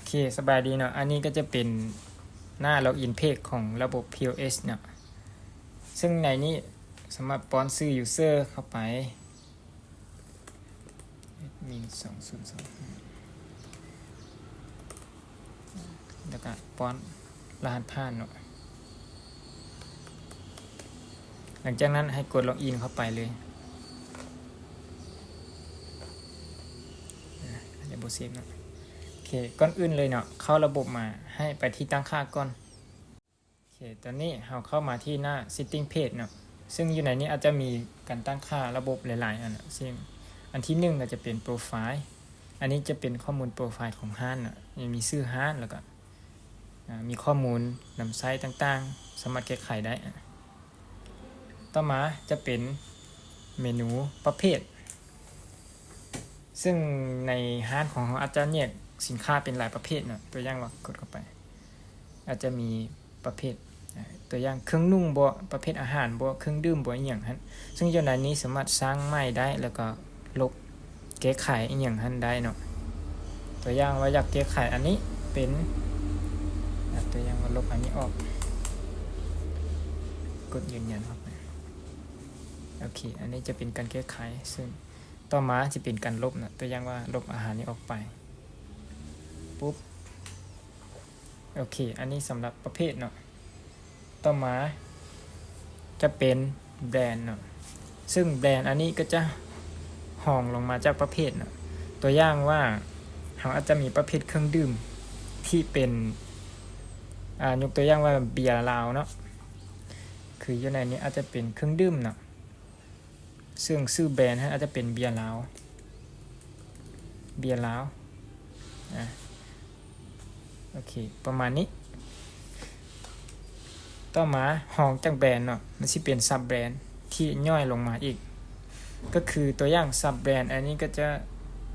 ເຄ ສະບາຍດີເນາະ, ອັນນີ້ກໍຈະເປັນໜ້າ login page ຂອງລະບົບ POS ເນາະ, ເຊິ່ງໃນນີ້ສາມາດປ້ອນຊື່ user ເຂົ້າໄປ admin ສອງສູນສອງຫ້າ ແລ້ວກໍປ້ອນລະຫັດຜ່ານເນາະ. ຫຼັງຈາກນັ້ນໃຫ້ກົດ login ເຂົ້າໄປເລີຍ. ອາ ອາດຈະບໍ່ເຊບເນາະ. ໂອເຄ ກ່ອນອື່ນເລີຍເນາະ ເຂົ້າລະບົບມາ ໃຫ້ໄປທີ່ຕັ້ງຄ່າກ່ອນ. ໂອເຄ ຕອນນີ້ເຮົາເຂົ້າມາທີ່ໜ້າ setting page ເນາະ, ເຊິ່ງຢູ່ໃນນີ້ອາດຈະມີການຕັ້ງຄ່າລະບົບຫຼາຍໆອັນເນາະ, ເຊັ່ນ ອັນທີໜຶ່ງກໍຈະເປັນ profile. ອັນນີ້ຈະເປັນຂໍ້ມູນ profile ຂອງຮ້ານເນາະ, ມີຊື່ຮ້ານ ແລ້ວກໍ ອາ ມີຂໍ້ມູນນຳໃຊ້ຕ່າງໆ ສາມາດແກ້ໄຂໄດ້. ຕໍ່ມາຈະເປັນເມນູປະເພດ, ເຊິ່ງໃນຮ້ານຂອງເຮົາອາດຈະແຍກສິນຄ້າເປັນຫຼາຍປະເພດເນາະ, ຕົວຢ່າງວ່າກົດເຂົ້າໄປ ອາດຈະມີປະເພດ ອາ ຕົວຢ່າງເຄື່ອງນຸ່ງບໍ ປະເພດອາຫານບໍ ເຄື່ອງດື່ມບໍ ອີ່ຫຍັງຫັ້ນ, ເຊິ່ງຢູ່ໃນນີ້ສາມາດສ້າງໃໝ່ໄດ້ ແລ້ວກໍລົບ ແກ້ໄຂອີ່ຫຍັງຫັ້ນໄດ້ເນາະ. ຕົວຢ່າງວ່າຢາກແກ້ໄຂອັນນີ້ເປັນ ອາ ຕົວຢ່າງວ່າລົບອັນນີ້ອອກ, ກົດຢືນຢັນເຂົ້າໄປ. ໂອເຄ ອັນນີ້ຈະເປັນການແກ້ໄຂ, ເຊິ່ງຕໍ່ມາຈະເປັນການລົບເນາະ, ຕົວຢ່າງວ່າລົບອາຫານນີ້ອອກໄປ ປຸບ. ໂອເຄ ອັນນີ້ສຳລັບປະເພດເນາະ. ຕໍ່ມາຈະເປັນແບຣນເນາະ, ເຊິ່ງແບຣນອັນນີ້ກໍຈະຮອງລົງມາຈາກປະເພດເນາະ. ຕົວຢ່າງວ່າເຮົາອາດຈະມີປະເພດເຄື່ອງດື່ມທີ່ເປັນ ອາ ຍົກຕົວຢ່າງວ່າເບຍລາວເນາະ, ຄືຢູ່ໃນນີ້ອາດຈະເປັນເຄື່ອງດື່ມເນາະ. ເຊິ່ງຊື່ແບຣນຫັ້ນອາດຈະເປັນເບຍລາວ ເບຍລາວ ອາ ໂອເຄ ປະມານນີ້. ຕໍ່ມາຮອງຈາກແບຣນເນາະ ມັນຊິເປັນຊັບແບຣນທີ່ຍ່ອຍລົງມາອີກ, ກໍຄືຕົວຢ່າງຊັບແບຣນ ອັນນີ້ກໍຈະ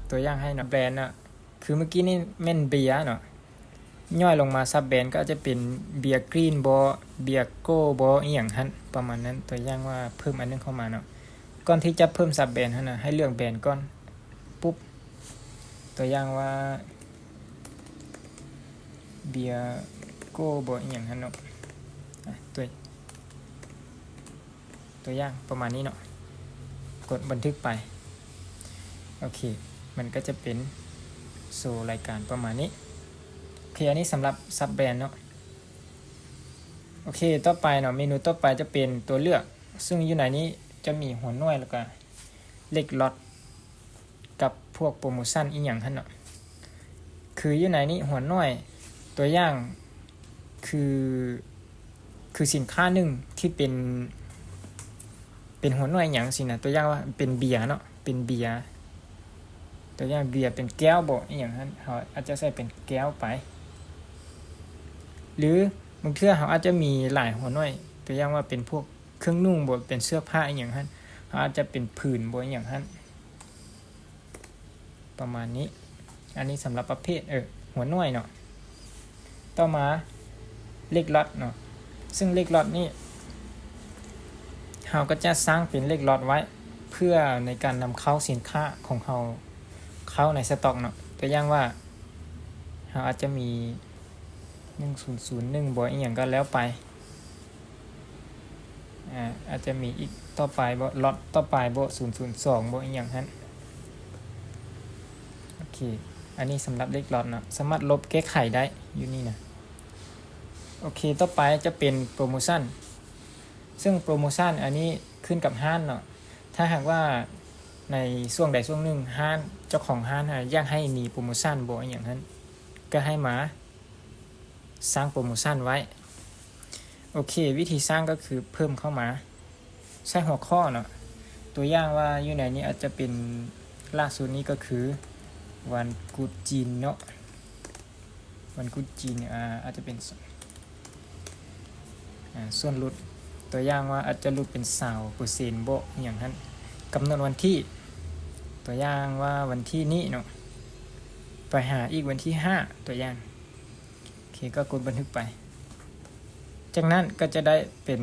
ຕົວຢ່າງໃຫ້ເນາະ ແບຣນເນາະ ຄືເມື່ອກີ້ນີ້ແມ່ນເບຍເນາະ, ຍ່ອຍລົງມາຊັບແບຣນກໍອາດຈະເປັນເບຍກຣີນບໍ ເບຍໂກ້ບໍ ອີ່ຫຍັງຫັ້ນ ປະມານນັ້ນ. ຕົວຢ່າງວ່າເພີ່ມອັນໜຶ່ງເຂົ້າມາເນາະ, ກ່ອນທີ່ຈະເພີ່ມຊັບແບຣນຫັ້ນນະ ໃຫ້ເລືອກແບຣນກ່ອນ ປຸບ. ຕົວຢ່າງວ່າເບຍໂກ້ບໍ ອີ່ຫຍັງຫັ້ນເນາະ, ອາ ຕົວ ຕົວຢ່າງປະມານນີ້ເນາະ, ກົດບັນທຶກໄປ. ໂອເຄ ມັນກໍຈະເປັນໂຊລາຍການປະມານນີ້. ໂອເຄ ອັນນີ້ສຳລັບຊັບແບຣນເນາະ. ໂອເຄ ຕໍ່ໄປເນາະ ເມນູຕໍ່ໄປຈະເປັນຕົວເລືອກ, ເຊິ່ງຢູ່ໃນນີ້ຈະມີຫົວໜ່ວຍ ແລ້ວກະເລກລັອດ ກັບພວກໂປຣໂມຊັນອີ່ຫຍັງຫັ້ນເນາະ. ຄືຢູ່ໃນນີ້ຫົວໜ່ວຍ ຕົວຢ່າງຄື ຄືສິນຄ້າໜຶ່ງທີ່ເປັນ ເປັນຫົວໜ່ວຍຫຍັງຊີ້ນະ, ຕົວຢ່າງວ່າເປັນເບຍເນາະ ເປັນເບຍ ຕົວຢ່າງເບຍເປັນແກ້ວບໍ ອີ່ຫຍັງຫັ້ນ ເຮົາອາດຈະໃສ່ເປັນແກ້ວໄປ. ຫຼືບາງເທື່ອເຮົາອາດຈະມີຫຼາຍຫົວໜ່ວຍ, ຕົວຢ່າງວ່າເປັນພວກເຄື່ອງນຸ່ງບໍ ເປັນເສື້ອຜ້າອີ່ຫຍັງຫັ້ນ ເຮົາອາດຈະເປັນຜືນບໍ ອີ່ຫຍັງຫັ້ນ ປະມານນີ້. ອັນນີ້ສຳລັບປະເພດ ເອີ ຫົວໜ່ວຍເນາະ. ຕໍ່ມາເລກລັອດເນາະ, ເຊິ່ງເລກລັອດນີ້ເຮົາກໍຈະສ້າງເປັນເລກລັອດໄວ້ ເພື່ອໃນການນຳເຂົ້າສິນຄ້າຂອງເຮົາເຂົ້າໃນສະຕັອກເນາະ. ຕົວຢ່າງວ່າເຮົາອາດຈະມີ ໜຶ່ງສູນສູນໜຶ່ງບໍ ອີ່ຫຍັງກໍແລ້ວໄປ ອາ ອາດຈະມີອີກຕໍ່ໄປບໍ ລັອດຕໍ່ໄປບໍ ສູນສູນສອງບໍ ອີ່ຫຍັງຫັ້ນ. ໂອເຄ ອັນນີ້ສຳລັບເລກລັອດເນາະ, ສາມາດລົບແກ້ໄຂໄດ້ຢູ່ນີ້ນະ. ໂອເຄ ຕໍ່ໄປຈະເປັນໂປຣໂມຊັນ, ເຊິ່ງໂປຣໂມຊັນອັນນີ້ຂຶ້ນກັບຮ້ານເນາະ. ຖ້າຫາກວ່າໃນຊ່ວງໃດຊ່ວງໜຶ່ງ ຮ້ານ ເຈົ້າຂອງຮ້ານຫັ້ນຢາກໃຫ້ມີໂປຣໂມຊັນບໍ ອີ່ຫຍັງຫັ້ນ ກໍໃຫ້ມາ ສ້າງໂປຣໂມຊັນໄວ້. ໂອເຄ ວິທີສ້າງກໍຄືເພີ່ມເຂົ້າມາໃສ່ຫົວຂໍ້ເນາະ, ຕົວຢ່າງວ່າຢູ່ໃນນີ້ອາດຈະເປັນ ລ່າສຸດນີ້ກໍຄືວັນກຸດຈີນເນາະ, ວັນກຸດຈີນ ອາ ອາດຈະເປັນ ອາ ສ່ວນຫຼຸດ, ຕົວຢ່າງວ່າອາດຈະຫຼຸດເປັນຊາວເປີເຊັນບໍ ອີ່ຫຍັງຫັ້ນ. ກຳນົດວັນທີ ຕົວຢ່າງວ່າວັນທີນີ້ເນາະ ໄປຫາອີກວັນທີຫ້າ ຕົວຢ່າງ. ໂອເຄ ກໍກົດບັນທຶກໄປ. ຈາກນັ້ນກໍຈະໄດ້ເປັນ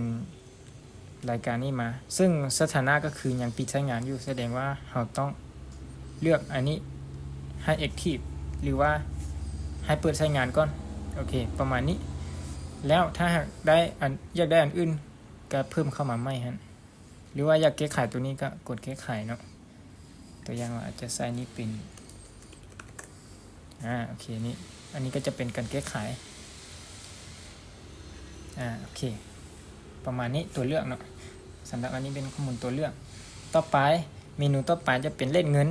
ລາຍການນີ້ມາ, ເຊິ່ງສະຖານະກໍຄືຍັງປິດໃຊ້ງານຢູ່, ສະແດງວ່າເຮົາຕ້ອງເລືອກອັນນີ້ໃຫ້ active ຫຼືວ່າໃ ໃຫ້ເປີດໃຊ້ງານກ່ອນ. ໂອເຄ ປະມານນີ້. ແລ້ວຖ້າຫາກໄດ້ອັນ ຢາກໄດ້ອັນອື່ນ ກໍເພີ່ມເຂົ້າມາໃໝ່ຫັ້ນ ຫຼືວ່າຢາກແກ້ໄຂໂຕນີ້ກໍກົດແກ້ໄຂເນາະ. ຕົວຢ່າງວ່າອາດຈະໃສ່ນີ້ເປັນ ອາ ໂອເຄ ນີ້ ອັນນີ້ກໍຈະເປັນການແກ້ໄຂ. ອາ ໂອເຄ ປະມານນີ້ ຕົວເລືອກເນາະ. ສຳລັບອັນນີ້ເປັນຂໍ້ມູນຕົວເລືອກ. ຕໍ່ໄປ ເມນູຕໍ່ໄປຈະເປັນເລດເງິນ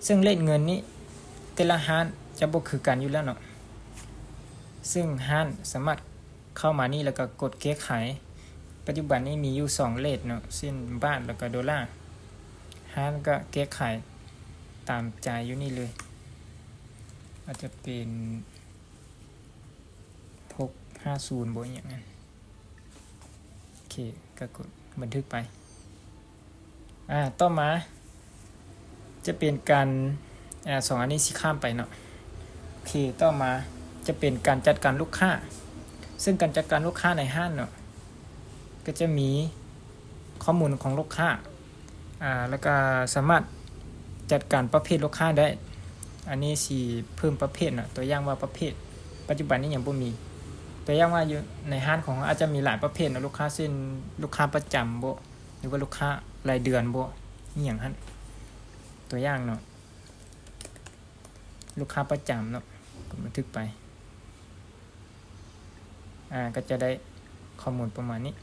ເຊິ່ງເລດເງິນນີ້ແຕ່ລະຮ້ານຈະບໍ່ຄືກັນຢູ່ແລ້ວເນາະ, ເຊິ່ງຮ້ານສາມາດເຂົ້າມານີ້ແລ້ວກໍກົດແກ້ໄຂ. ປັດຈຸບັນນີ້ມີຢູ່ສອງເລດເນາະ ເຊັ່ນ ບາດ ແລ້ວກໍໂດລາ. ຮ້ານກໍແກ້ໄຂຕາມໃຈຢູ່ນີ້ເລີຍ, ອາດຈະເປັນ ຫົກຫ້າສູນ ບໍ່ ອີ່ຫຍັງນັ້ນ. ໂອເຄ ກໍກົດບັນທຶກໄປ. ອາ ຕໍ່ມາຈະເປັນການ ອາ ສອງອັນນີ້ຊິຂ້າມໄປເນາະ. ໂອເຄ ຕໍ່ມາຈະເປັນການຈັດການລູກຄ້າ, ເຊິ່ງການຈັດການລູກຄ້າໃນຮ້ານເນາະ ກໍຈະມີຂໍ້ມູນຂອງລູກຄ້າ ອາ ແລ້ວກໍສາມາດຈັດການປະເພດລູກຄ້າໄດ້. ອັນນີ້ຊິເພີ່ມປະເພດເນາະ, ຕົວຢ່າງວ່າປະເພດ ປັດຈຸບັນນີ້ຍັງບໍ່ມີ. ຕົວຢ່າງວ່າຢູ່ໃນຮ້ານຂອງເຮົາອາດຈະມີຫຼາຍປະເພດເນາະ, ລູກຄ້າເຊັ່ນ ລູກຄ້າປະຈຳບໍ ຫຼືວ່າລູກຄ້າລາຍເດືອນບໍ ອີ່ຫຍັງຫັ້ນ. ຕົວຢ່າງເນາະ ລູກຄ້າປະຈຳເນາະ ກົດບັນທຶກໄປ. ອາ ກໍຈະໄດ້ຂໍ້ມູນປະມານນີ້.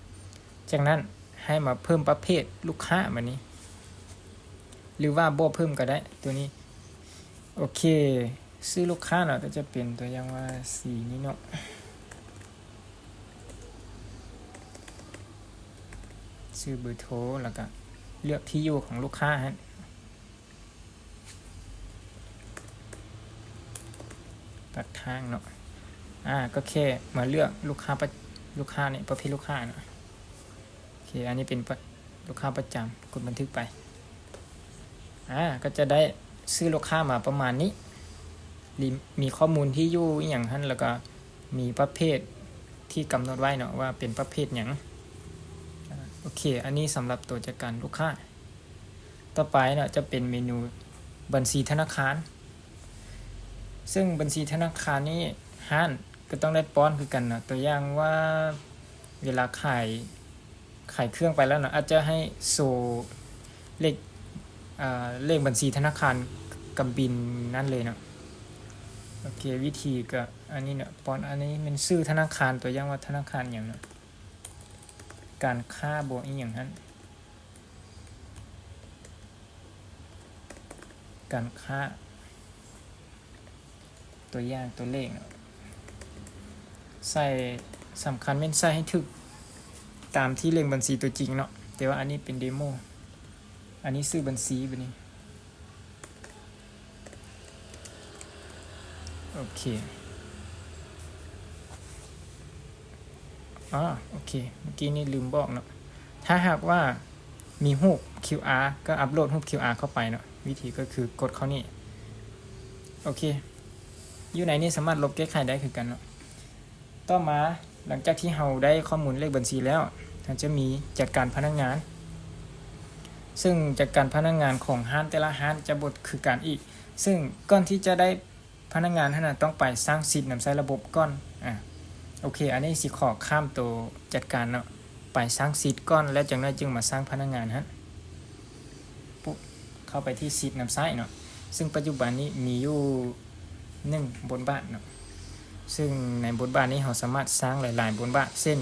ຈາກນັ້ນໃຫ້ມາເພີ່ມປະເພດລູກຄ້າບາດນີ້ ຫຼືວ່າບໍ່ເພີ່ມກໍໄດ້ ຕົວນີ້. ໂອເຄ ຊື່ລູກຄ້າເນາະ ກໍຈະເປັນຕົວຢ່າງວ່າສີນີ້ເນາະ, ຊື່ເບີໂທ ແລ້ວກໍເລືອກທີ່ຢູ່ຂອງລູກຄ້າຫັ້ນ. ປາກທາງເນາະ. ອາ ກໍແຄ່ມາເລືອກລູກຄ້າປະ ລູກຄ້ານີ້ ປະເພດລູກຄ້າເນາະ. ໂອເຄ ອັນນີ້ເປັນປະ ລູກຄ້າປະຈຳ, ກົດບັນທຶກໄປ. ອາ ກໍຈະໄດ້ຊື່ລູກຄ້າມາປະມານນີ້, ມີ ມີຂໍ້ມູນທີ່ຢູ່ອີ່ຫຍັງຫັ້ນ ແລ້ວກໍມີປະເພດທີ່ກຳນົດໄວ້ເນາະ ວ່າເປັນປະເພດຫຍັງ. ອາ ໂອເຄ ອັນນີ້ສຳລັບຕົວຈັດການລູກຄ້າ. ຕໍ່ໄປເນາະ ຈະເປັນເມນູບັນຊີທະນາຄານ, ເຊິ່ງບັນຊີທະນາຄານນີ້ຮ້ານກໍຕ້ອງໄດ້ປ້ອນຄືກັນເນາະ. ຕົວຢ່າງວ່າເວລາຂາຍ ຂາຍເຄື່ອງໄປແລ້ວເນາະ ອາດຈະໃຫ້ໂຊເລກ ອາ ເລກບັນຊີທະນາຄານກຳບິນນັ້ນເລີຍເນາະ. ໂອເຄ ວິທີກໍອັນນີ້ເນາະ, ປ້ອນ ອັນນີ້ແມ່ນຊື່ທະນາຄານ ຕົວຢ່າງວ່າທະນາຄານຫຍັງເນາະ, ການຄ້າບໍ ອີ່ຫຍັງຫັ້ນ. ການຄ້າ ຕົວຢ່າງຕົວເລກເນາະ ໃສ່ ສຳຄັນແມ່ນໃສ່ໃຫ້ຖືກຕາມທີ່ເລກບັນຊີຕົວຈິງເນາະ, ແຕ່ວ່າອັນນີ້ເປັນເດໂມ. ອັນນີ້ຊື່ບັນຊີບາດນີ້. ໂອເຄ ອໍ ໂອເຄ ເມື່ອກີ້ນີ້ລືມບອກເນາະ, ຖ້າຫາກວ່າມີຮູບຄິວອາ ກໍອັບໂຫຼດຮູບຄິວອາເຂົ້າໄປເນາະ. ວິທີກໍຄືກົດເຂົ້ານີ້. ໂອເຄ ຢູ່ໃນນີ້ສາມາດລົບແກ້ໄຂໄດ້ຄືກັນເນາະ. ຕໍ່ມາ ຫຼັງຈາກທີ່ເຮົາໄດ້ຂໍ້ມູນເລກບັນຊີແລ້ວ ເຮົາຈະມີຈັດການພະນັກງານ, ເຊິ່ງຈັດການພະນັກງານຂອງຮ້ານແຕ່ລະຮ້ານຈະບໍ່ຄືກັນອີກ. ເຊິ່ງກ່ອນທີ່ຈະໄດ້ພະນັກງານຫັ້ນນະ ຕ້ອງໄປສ້າງສິດນຳໃຊ້ລະບົບກ່ອນ. ອາ ໂອເຄ ອັນນີ້ຊິຂໍຂ້າມໂຕຈັດການເນາະ, ໄປສ້າງສິດກ່ອນ ແລ້ວຈັ່ງນັ້ນຈຶ່ງມາສ້າງພະນັກງານຫັ້ນ. ປຸບ ເຂົ້າໄປທີ່ສິດນຳໃຊ້ເນາະ, ເຊິ່ງປັດຈຸບັນນີ້ມີຢູ່ໜຶ່ງບົດບາດເນາະ, ເຊິ່ງໃນບົດບາດນີ້ເຮົາສາມາດສ້າງຫຼາຍໆບົດບາດ ເຊັ່ນ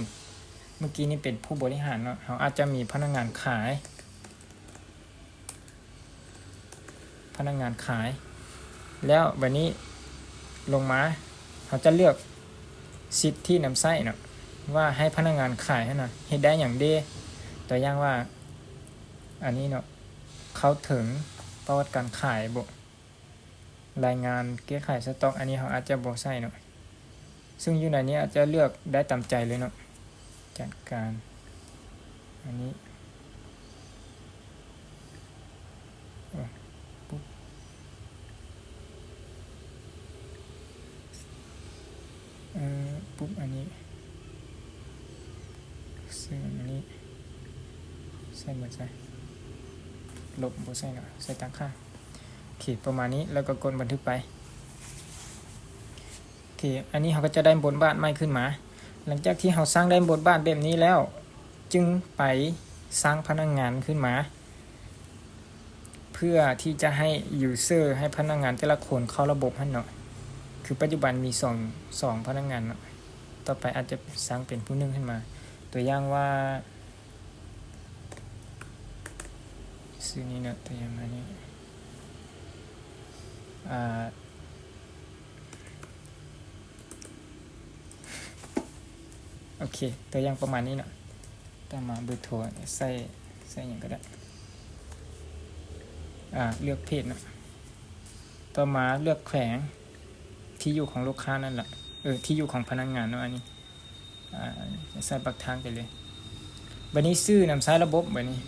ເມື່ອກີ້ນີ້ເປັນຜູ້ບໍລິຫານເນາະ, ເຮົາອາດຈະມີພະນັກງານຂາຍ ພະນັກງານຂາຍ. ແລ້ວບາດນີ້ລົງມາ ເຮົາຈະເລືອກສິດທີ່ນຳໃຊ້ເນາະ ວ່າໃຫ້ພະນັກງານຂາຍຫັ້ນນະ ເຮັດໄດ້ຫຍັງເດ. ຕົວຢ່າງວ່າ ອັນນີ້ເນາະ ເຂົ້າເຖິງປະຫວັດການຂາຍບໍ ລາຍງານແກ້ໄຂສະຕັອກ ອັນນີ້ເຮົາອາດຈະບໍ່ໃສ່ເນາະ, ເຊິ່ງຢູ່ໃນນີ້ອາດຈະເລືອກໄດ້ຕາມໃຈເລີຍເນາະ. ຈັດການ ອັນນີ້ ໂອ້ ປຸບ ເອີ ປຸບ ອັນນີ້ ເຊິ່ງອັນນີ້ ໃສ່ໝົດໃສ່ ລົບ ບໍ່ໃສ່ເນາະ ໃສ່ຕ່າງຄ່າ. ໂອເຄ ປະມານນີ້ ແລ້ວກໍກົດບັນທຶກໄປ. ອັນນີ້ເຮົາກໍຈະໄດ້ບົດບາດໃໝ່ຂຶ້ນມາ. ຫຼັງຈາກທີ່ເຮົາສ້າງໄດ້ບົດບາດແບບນີ້ແລ້ວ ຈຶ່ງໄປສ້າງພະນັກງານຂຶ້ນມາ ເພື່ອທີ່ຈະໃຫ້ user ໃຫ້ພະນັກງານແຕ່ລະຄົນເຂົ້າລະບົບຫັ້ນເນາະ. ຄືປັດຈຸບັນມີສອງ ສອງພະນັກງານເນາະ. ຕໍ່ໄປອາດຈະສ້າງເປັນຜູ້ໜຶ່ງຂຶ້ນມາ. ຕົວຢ່າງວ່າ ຊື່ນີ້ເນາະ, ຕົວຢ່າງວ່ານີ້ ອາ ໂອເຄ ຕົວຢ່າງປະມານນີ້ເນາະ. ຕໍ່ມາເບີໂທ ໃສ່ ໃສ່ຫຍັງກໍໄດ້. ອາ ເລືອກເພດເນາະ. ຕໍ່ມາເລືອກແຂວງ ທີ່ຢູ່ຂອງລູກຄ້ານັ້ນລະ ເອີ ທີ່ຢູ່ຂອງພະນັກງານເນາະ. ອັນນີ້ ອາ ໃສ່ປາກທາງໄປເລີຍ. ບາດນີ້ຊື່ນຳໃຊ້ລະບົບບາດນີ້.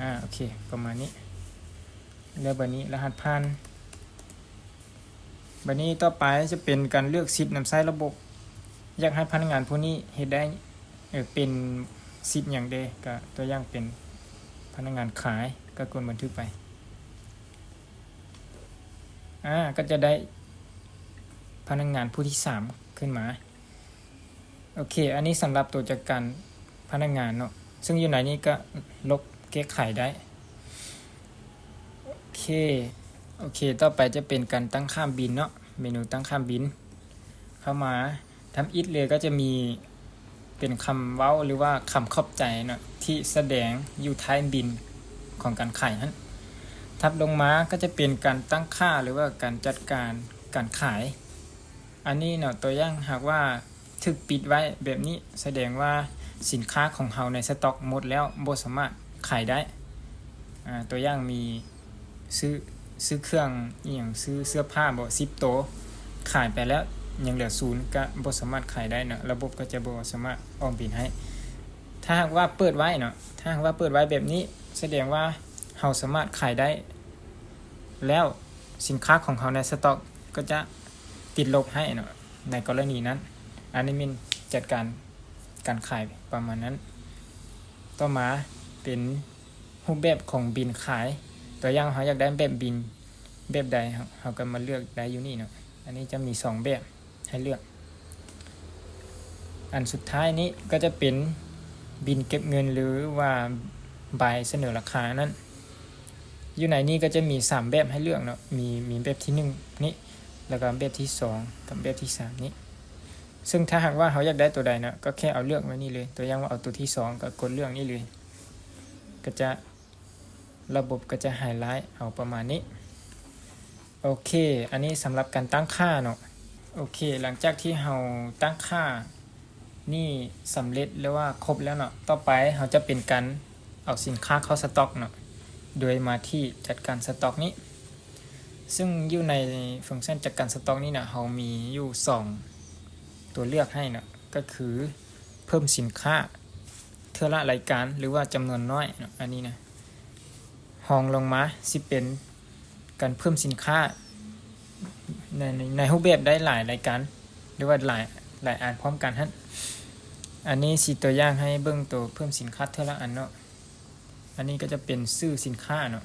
ອາ ໂອເຄ ປະມານນີ້. ແລ້ວບາດນີ້ລະຫັດຜ່ານ. ບາດນີ້ຕໍ່ໄປຈະເປັນການເລືອກສິດນຳໃຊ້ລະບົບ. ຢາກໃຫ້ພະນັກງານຜູ້ນີ້ເຮັດໄດ້ ເອີ ເປັນສິດຫຍັງແດ່? ກະຕົວຢ່າງເປັນພະນັກງານຂາຍ ກະກົດບັນທຶກໄປ. ອາ ກໍຈະໄດ້ພະນັກງານຜູ້ທີສາມຂຶ້ນມາ. ໂອເຄ ອັນນີ້ສຳລັບຕົວຈັດການພະນັກງານເນາະ, ເຊິ່ງຢູ່ໃນນີ້ກໍລົບແກ້ໄຂໄດ້. ໂອເຄ ໂອເຄ ຕໍ່ໄປຈະເປັນການຕັ້ງຄ່າບິນເນາະ, ເມນູຕັ້ງຄ່າບິນ. ເຂົ້າມາທຳອິດເລີຍກໍຈະມີເປັນຄຳເວົ້າ ຫຼືວ່າຄຳຂອບໃຈເນາະ ທີ່ສະແດງຢູ່ທ້າຍບິນຂອງການຂາຍຫັ້ນ. ຖັດລົງມາກໍຈະເປັນການຕັ້ງຄ່າ ຫຼືວ່າການຈັດການການຂາຍ. ອັນນີ້ເນາະ ຕົວຢ່າງຫາກວ່າຖືກປິດໄວ້ແບບນີ້ ສະແດງວ່າສິນຄ້າຂອງເຮົາໃນສະຕັອກໝົດແລ້ວ ບໍ່ສາມາດຂາຍໄດ້. ອາ ຕົວຢ່າງມີຊື້ ຊື້ເຄື່ອງອີ່ຫຍັງ ຊື້ເສື້ອຜ້າບໍ ສິບໂຕ ຂາຍໄປແລ້ວຍັງເຫຼືອສູນ ກະບໍ່ສາມາດຂາຍໄດ້ເນາະ, ລະບົບກໍຈະບໍ່ສາມາດອອກບິນໃຫ້. ຖ້າຫາກວ່າເປີດໄວ້ເນາະ ຖ້າຫາກວ່າເປີດໄວ້ແບບນີ້ ສະແດງວ່າເຮົາສາມາດຂາຍໄດ້ ແລ້ວສິນຄ້າຂອງເຮົາໃນສະຕັອກກໍຈະຕິດລົບໃຫ້ເນາະ ໃນກໍລະນີນັ້ນ. ອັນນີ້ແມ່ນຈັດການການຂາຍປະມານນັ້ນ. ຕໍ່ມາເປັນຮູບແບບຂອງບິນຂາຍ. ຕົວຢ່າງເຮົາຢາກໄດ້ແບບບິນແບບໃດ ເຮົາ ເຮົາກໍມາເລືອກໄດ້ຢູ່ນີ້ເນາະ. ອັນນີ້ຈະມີສອງແບບ ໃຫ້ເລືອກ. ອັນສຸດທ້າຍນີ້ກໍຈະເປັນບິນເກັບເງິນ ຫຼືວ່າໃບສະເໜີລາຄານັ້ນ. ຢູ່ໃນນີ້ກໍຈະມີສາມແບບໃຫ້ເລືອກເນາະ, ມີ ມີແບບທີໜຶ່ງນີ້ ແລ້ວກໍແບບທີສອງ ກັບແບບທີສາມນີ້. ເຊິ່ງຖ້າຫາກວ່າເຮົາຢາກໄດ້ຕົວໃດເນາະ ກໍແຄ່ເອົາເລືອກໄວ້ນີ້ເລີຍ. ຕົວຢ່າງວ່າເອົາຕົວທີສອງ ກໍກົດເລືອກນີ້ເລີຍ ກໍຈະ ລະບົບກໍຈະໄຮໄລເອົາປະມານນີ້. ໂອເຄ ອັນນີ້ສຳລັບການຕັ້ງຄ່າເນາະ. ໂອເຄ ຫຼັງຈາກທີ່ເຮົາຕັ້ງຄ່ານີ້ສຳເລັດ ຫຼືວ່າຄົບແລ້ວເນາະ, ຕໍ່ໄປເຮົາຈະເປັນການເອົາສິນຄ້າເຂົ້າສະຕັອກເນາະ ໂດຍມາທີ່ຈັດການສະຕັອກນີ້. ເຊິ່ງຢູ່ໃນຟັງຊັນຈັດການສະຕັອກນີ້ນະ ເຮົາມີຢູ່ສອງຕົວເລືອກໃຫ້ເນາະ, ກໍຄືເພີ່ມສິນຄ້າເທື່ອລະລາຍການ ຫຼືວ່າຈຳນວນນ້ອຍເນາະ ອັນນີ້ນະ. ຮອງລົງມາຊິເປັນການເພີ່ມສິນຄ້າໃນ ໃນ ໃນຮູບແບບໄດ້ຫຼາຍລາຍການ ຫຼືວ່າຫຼາຍ ຫຼາຍອັນພ້ອມກັນຫັ້ນ. ອັນນີ້ຊິຕົວຢ່າງໃຫ້ເບິ່ງໂຕເພີ່ມສິນຄ້າເທື່ອລະອັນເນາະ. ອັນນີ້ກໍຈະເປັນຊື່ສິນຄ້າເນາະ.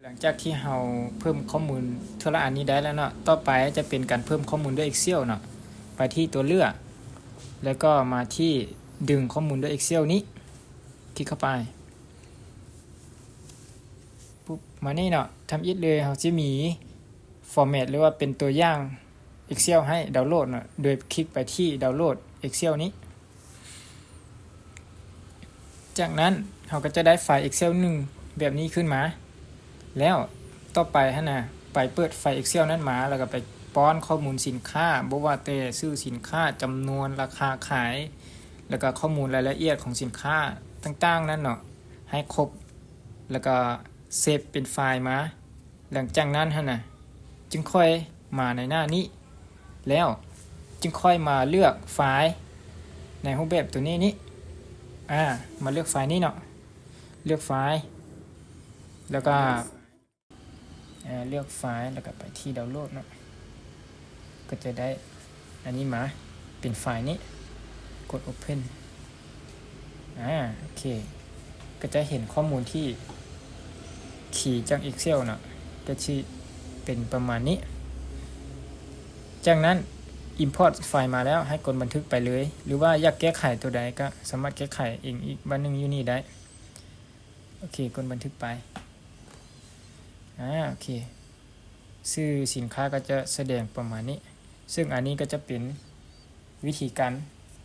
ຫຼັງຈາກທີ່ເຮົາເພີ່ມຂໍ້ມູນເທື່ອລະອັນນີ້ໄດ້ແລ້ວເນາະ, ຕໍ່ໄປຈະເປັນການເພີ່ມຂໍ້ມູນດ້ວຍ Excel ເນາະ. ໄປທີ່ຕົວເລືອກ ແລ້ວກໍມາທີ່ດຶງຂໍ້ມູນດ້ວຍ Excel ນີ້ ຄລິກເຂົ້າໄປ. ປຸບ ມານີ້ເນາະ, ທຳອິດເລີຍ ເຮົາຈະມີ format ຫຼືວ່າເປັນຕົວຢ່າງ Excel ໃຫ້ດາວໂຫຼດເນາະ, ໂດຍຄລິກໄປທີ່ດາວໂຫຼດ Excel ນີ້. ຈາກນັ້ນເຮົາກໍຈະໄດ້ໄຟລ໌ Excel ໜຶ່ງແບບນີ້ຂຶ້ນມາ. ແລ້ວຕໍ່ໄປຫັ້ນນະ ໄປເປີດໄຟລ໌ Excel ນັ້ນມາ ແລ້ວກໍໄປປ້ອນຂໍ້ມູນສິນຄ້າ, ບໍ່ວ່າແຕ່ຊື່ສິນຄ້າ, ຈຳນວນ, ລາຄາຂາຍ, ແລ້ວກໍຂໍ້ມູນລາຍລະອຽດຂອງສິນຄ້າຕ່າງໆນັ້ນເນາະ, ໃຫ້ຄົບ ແລ້ວກໍເຊບເປັນໄຟລ໌ມາ. ຫຼັງຈາກນັ້ນຫັ້ນນະ ຈຶ່ງຄ່ອຍມາໃນໜ້ານີ້ ແລ້ວຈຶ່ງຄ່ອຍມາເລືອກໄຟລ໌ໃນຮູບແບບຕົວນີ້ນີ້. ອາ ມາເລືອກໄຟລ໌ນີ້ເນາະ, ເລືອກໄຟລ໌ ແລ້ວກໍ ອາ ເລືອກໄຟລ໌ ແລ້ວກໍໄປທີ່ດາວໂຫຼດເນາະ ກໍຈະໄດ້ອັນນີ້ມາ ເປັນໄຟລ໌ນີ້ ກົດ Open. ອາ ໂອເຄ ກໍຈະເຫັນຂໍ້ມູນທີ່ຄີຈາກ Excel ເນາະ ກໍຊິເປັນປະມານນີ້. ຈາກນັ້ນ Import ໄຟລ໌ມາແລ້ວ ໃຫ້ກົດບັນທຶກໄປເລີຍ ຫຼືວ່າຢາກແກ້ໄຂຕົວໃດກໍສາມາດແກ້ໄຂເອງອີກບາດໜຶ່ງຢູ່ນີ້ໄດ້. ໂອເຄ ກົດບັນທຶກໄປ. ອາ ໂອເຄ ຊື່ສິນຄ້າກໍຈະສະແດງປະມານນີ້ ເຊິ່ງອັນນີ້ກໍຈະເປັນວິທີການ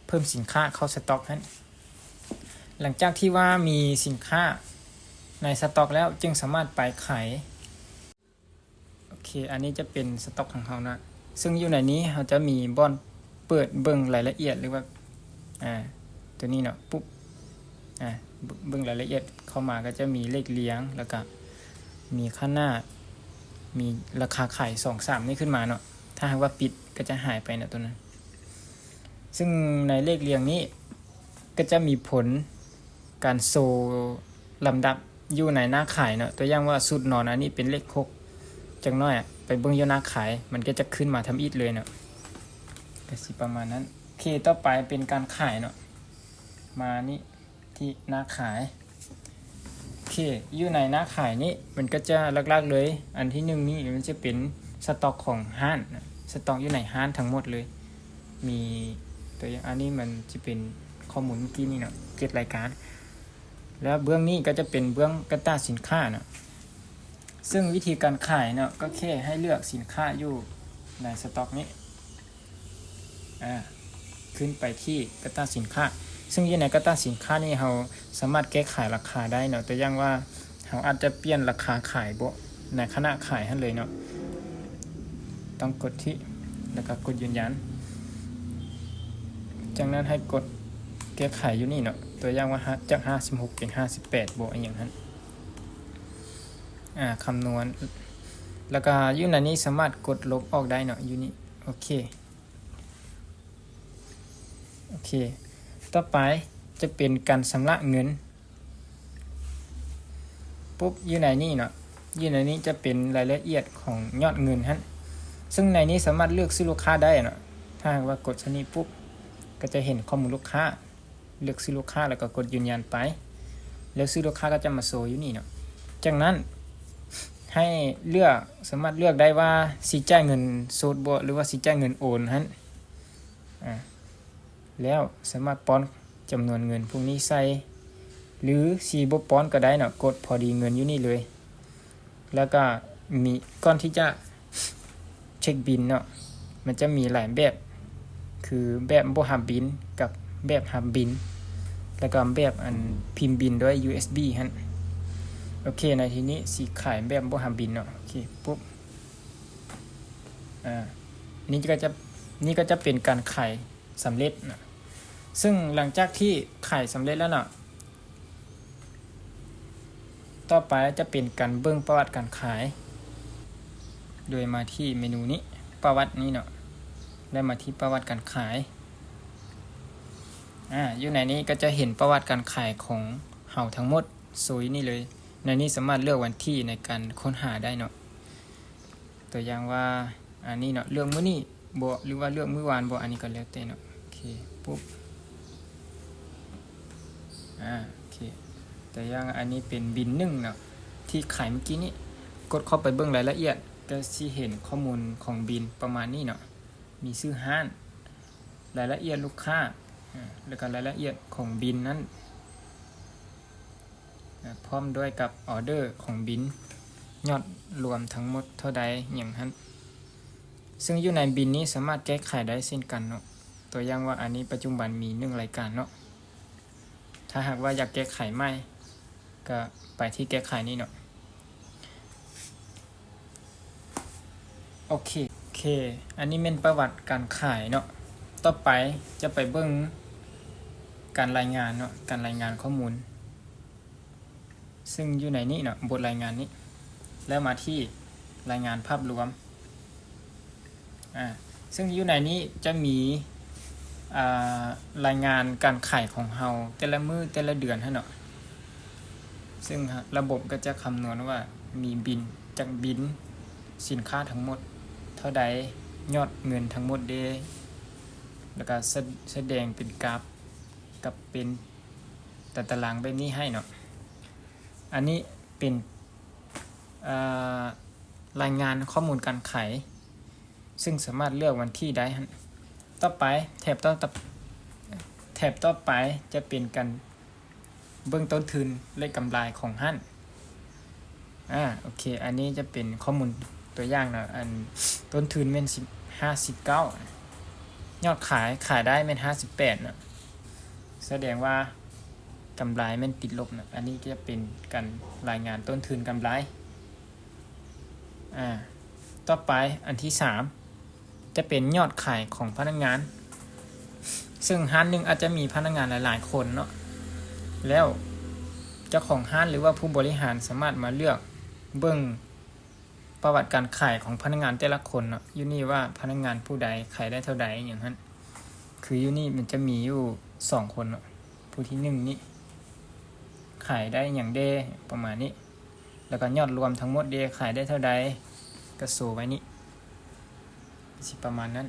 ເພີ່ມສິນຄ້າເຂົ້າສະຕັອກຫັ້ນ. ຫຼັງຈາກທີ່ວ່າມີສິນຄ້າໃນສະຕັອກແລ້ວ ຈຶ່ງສາມາດໄປຂາຍ. ໂອເຄ ອັນນີ້ຈະເປັນສະຕັອກຂອງເຮົານະ ເຊິ່ງຢູ່ໃນນີ້ເຮົາຈະມີບ່ອນເປີດເບິ່ງລາຍລະອຽດ ຫຼືວ່າ ອາ ຕົວນີ້ເນາະ ປຸບ ອາ ເບິ່ງລາຍລະອຽດເຂົ້າມາ ກໍຈະມີເລກລຽງ ແລ້ວກໍມີຂະໜາດ ມີລາຄາຂາຍ ສອງ ສາມ ນີ້ຂຶ້ນມາເນາະ. ຖ້າຫາກວ່າປິດກໍຈະຫາຍໄປເນາະຕົວນັ້ນ. ເຊິ່ງໃນເລກລຽງນີ້ກໍຈະມີຜົນການໂຊລຳດັບຢູ່ໃນໜ້າຂາຍເນາະ. ຕົວຢ່າງວ່າຊຸດນອນອັນນີ້ເປັນເລກຫົກ ຈັກໜ້ອຍອະ ໄປເບິ່ງຢູ່ໜ້າຂາຍ ມັນກໍຈະຂຶ້ນມາທຳອິດເລີຍເນາະ. ກໍຊິປະມານນັ້ນ. ໂອເຄ ຕໍ່ໄປເປັນການຂາຍເນາະ ມານີ້ ທີ່ໜ້າຂາຍ. ໂອເຄ ຢູ່ໃນໜ້າຂາຍນີ້ ມັນກໍຈະຫຼັກໆເລີຍ ອັນທີໜຶ່ງນີ້ມັນຈະເປັນສະຕັອກຂອງຮ້ານນະ ສະຕັອກຢູ່ໃນຮ້ານທັງໝົດເລີຍ. ມີຕົວຢ່າງ ອັນນີ້ມັນຈະເປັນຂໍ້ມູນເມື່ອກີ້ນີ້ເນາະ ເຈັດລາຍການ ແລ້ວເບື້ອງນີ້ກໍຈະເປັນເບື້ອງກະຕາສິນຄ້າເນາະ. ເຊິ່ງວິທີການຂາຍເນາະ ກໍແຄ່ໃຫ້ເລືອກສິນຄ້າຢູ່ໃນສະຕັອກນີ້ ອາ ຂຶ້ນໄປທີ່ກະຕາສິນຄ້າ ເຊິ່ງຢູ່ໃນກະຕາສິນຄ້ານີ້ ເຮົາສາມາດແກ້ໄຂລາຄາໄດ້ເນາະ. ຕົວຢ່າງວ່າ ເຮົາອາດຈະປ່ຽນລາຄາຂາຍບໍ່ ໃນຂະນະຂາຍຫັ້ນເລີຍເນາະ. ຕ້ອງກົດທີ່ ແລ້ວກໍກົດຢືນຢັນ. ຈາກນັ້ນໃຫ້ກົດແກ້ໄຂຢູ່ນີ້ເນາະ. ຕົວຢ່າງວ່າ ຈາກຫ້າສິບຫົກເປັນຫ້າສິບແປດບໍ່ ອີ່ຫຍັງຫັ້ນ. ອາ ຄຳນວນ ແລ້ວກໍຢູ່ໃນນີ້ສາມາດກົດລົບອອກໄດ້ເນາະ ຢູ່ນີ້. ໂອເຄ ໂອເຄ ຕໍ່ໄປຈະເປັນການຊຳລະເງິນ. ປຸບ ຢູ່ໃນນີ້ເນາະ ຢູ່ໃນນີ້ຈະເປັນລາຍລະອຽດຂອງຍອດເງິນຫັ້ນ ເຊິ່ງໃນນີ້ສາມາດເລືອກຊື່ລູກຄ້າໄດ້ເນາະ. ຖ້າຫາກວ່າກົດຊະນີ້ປຸບ ກໍຈະເຫັນຂໍ້ມູນລູກຄ້າ ເລືອກຊື່ລູກຄ້າ ແລ້ວກໍກົດຢືນຢັນໄປ ແລ້ວຊື່ລູກຄ້າກໍຈະມາໂຊຢູ່ນີ້ເນາະ. ຈາກນັ້ນໃຫ້ເລືອກ ສາມາດເລືອກໄດ້ວ່າຊິຈ່າຍເງິນສົດບໍ່ ຫຼືວ່າຊິຈ່າຍເງິນໂອນຫັ້ນ. ອາ ແລ້ວສາມາດປ້ອນຈຳນວນເງິນພວກນີ້ໃສ່ ຫຼືຊິບໍ່ປ້ອນກໍໄດ້ເນາະ ກົດພໍດີເງິນຢູ່ນີ້ເລີຍ. ແລ້ວກໍມີ ກ່ອນທີ່ຈະເຊັກບິນເນາະ ມັນຈະມີຫຼາຍແບບ ຄືແບບບໍ່ຮັບບິນ ກັບແບບຮັບບິນ ແລ້ວກໍແບບອັນພິມບິນດ້ວຍ ຢູເອສບີ ຫັ້ນ. ໂອເຄ ໃນທີ່ນີ້ຊິຂາຍແບບບໍ່ຮັບບິນເນາະ. ໂອເຄ ປຸບ ອາ ນີ້ກໍຈະ ນີ້ກໍຈະເປັນການຂາຍສຳເລັດນະ. ເຊິ່ງຫຼັງຈາກທີ່ຂາຍສຳເລັດແລ້ວເນາະ ຕໍ່ໄປຈະເປັນການເບິ່ງປະຫວັດການຂາຍ ໂດຍມາທີ່ເມນູນີ້ ປະຫວັດນີ້ເນາະ ແລ້ວມາທີ່ປະຫວັດການຂາຍ. ອາ ຢູ່ໃນນີ້ກໍຈະເຫັນປະຫວັດການຂາຍຂອງເຮົາທັງໝົດ ໂຊຢູ່ນີ້ເລີຍ. ໃນນີ້ສາມາດເລືອກວັນທີໃນການຄົ້ນຫາໄດ້ເນາະ. ຕົວຢ່າງວ່າ ອັນນີ້ເນາະ ເລືອກມື້ນີ້ບໍ່ ຫຼືວ່າເລືອກມື້ວານບໍ່ ອັນນີ້ກໍແລ້ວແຕ່ເນາະ. ໂອເຄ ປຸບ ອາ ໂອເຄ ຕົວຢ່າງ ອັນນີ້ເປັນບິນໜຶ່ງເນາະ ທີ່ຂາຍເມື່ອກີ້ນີ້. ກົດເຂົ້າໄປເບິ່ງລາຍລະອຽດ ກໍຊິເຫັນຂໍ້ມູນຂອງບິນປະມານນີ້ເນາະ. ມີຊື່ຮ້ານ ລາຍລະອຽດລູກຄ້າ ອາ ແລ້ວກໍລາຍລະອຽດຂອງບິນນັ້ນ ອາ ພ້ອມດ້ວຍກັບອໍເດີຂອງບິນ ຍອດລວມທັງໝົດເທົ່າໃດຫຍັງຫັ້ນ. ເຊິ່ງຢູ່ໃນບິນນີ້ສາມາດແກ້ໄຂໄດ້ເຊັ່ນກັນເນາະ. ຕົວຢ່າງວ່າ ອັນນີ້ປັດຈຸບັນມີໜຶ່ງລາຍການເນາະ. ຖ້າຫາກວ່າຢາກແກ້ໄຂໃໝ່ ກໍໄປທີ່ແກ້ໄຂນີ້ເນາະ. ໂອເຄ ໂອເຄ ອັນນີ້ແມ່ນປະຫວັດການຂາຍເນາະ. ຕໍ່ໄປຈະໄປເບິ່ງການລາຍງານເນາະ ການລາຍງານຂໍ້ມູນ ເຊິ່ງຢູ່ໃນນີ້ເນາະ ບົດລາຍງານນີ້ ແລ້ວມາທີ່ລາຍງານພາບລວມ. ອາ ເຊິ່ງຢູ່ໃນນີ້ຈະມີ ອາ ລາຍງານການຂາຍຂອງເຮົາແຕ່ລະມື້ແຕ່ລະເດືອນຫັ້ນເນາະ. ເຊິ່ງລະບົບກໍຈະຄຳນວນວ່າມີບິນຈັກບິນ ສິນຄ້າທັງໝົດເທົ່າໃດ, ຍອດເງິນທັງໝົດເດ, ແລ້ວກໍສະ ສະແດງເປັນກາຟກັບເປັນຕາຕະລາງແບບນີ້ໃຫ້ເນາະ. ອັນນີ້ເປັນ ເອີ ລາຍງານຂໍ້ມູນການຂາຍ ຊຶ່ງສາມາດເລືອກວັນທີໄດ້ຫັ້ນ. ຕໍ່ໄປ ແຖບຕໍ່ ແຖບຕໍ່ໄປຈະເປັນການເບິ່ງຕົ້ນທຶນ ແລະ ກຳໄລຂອງຮ້ານ. ອາ ໂອເຄ ອັນນີ້ຈະເປັນຂໍ້ມູນຕົວຢ່າງເນາະ, ອັນຕົ້ນທຶນແມ່ນສິບ ຫ້າສິບເກົ້າ, ຍອດຂາຍ ຂາຍໄດ້ແມ່ນຫ້າສິບແປດເນາະ, ສະແດງວ່າກຳໄລແມ່ນຕິດລົບເນາະ. ອັນນີ້ຈະເປັນການລາຍງານຕົ້ນທຶນກຳໄລ. ອາ ຕໍ່ໄປ ອັນທີສາມ ຈະເປັນຍອດຂາຍຂອງພະນັກງານ, ເຊິ່ງຮ້ານໜຶ່ງອາດຈະມີພະນັກງານຫຼາຍໆຄົນເນາະ, ແລ້ວເຈົ້າຂອງຮ້ານ ຫຼືວ່າຜູ້ບໍລິຫານສາມາດມາເລືອກເບິ່ງປະຫວັດການຂາຍຂອງພະນັກງານແຕ່ລະຄົນເນາະ, ຢູ່ນີ້ວ່າພະນັກງານຜູ້ໃດຂາຍໄດ້ເທົ່າໃດຫຍັງຫັ້ນ. ຄືຢູ່ນີ້ມັນຈະມີຢູ່ສອງຄົນເນາະ, ຜູ້ທີໜຶ່ງນີ້ຂາຍໄດ້ຫຍັງເດ ປະມານນີ້, ແລ້ວກໍຍອດລວມທັງໝົດເດ ຂາຍໄດ້ເທົ່າໃດ ກໍໂຊໄວ້ນີ້ ຊິປະມານນັ້ນ.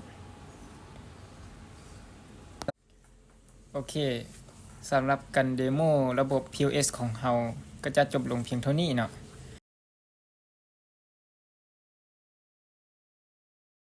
ໂອເຄ ສຳລັບການເດໂມລະບົບ ພີໂອເອສ ຂອງເຮົາກໍຈະຈົບລົງພຽງເທົ່ານີ້ເນາະ.